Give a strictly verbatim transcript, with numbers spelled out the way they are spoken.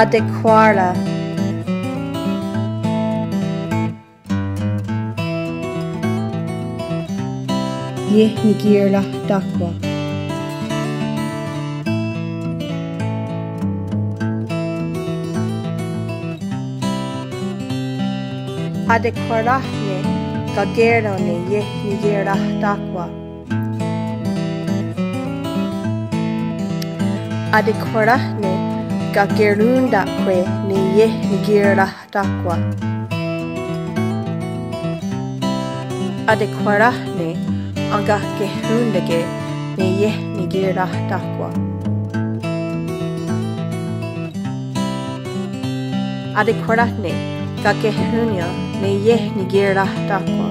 Atekhwá:ra. Ieh nikerahtáhkwa. Atekhwá:rahne kakerà:ne ieh nikerahtáhkwa. Atekhwá:rahne kakerontà:khwe ne ieh nikerahtáhkwa. Atekhwá:rahne enkakehrón:take ne ieh nikerahtáhkwa. Atekhwá:rahne kakehrón:nia ne ieh nikerahtáhkwa.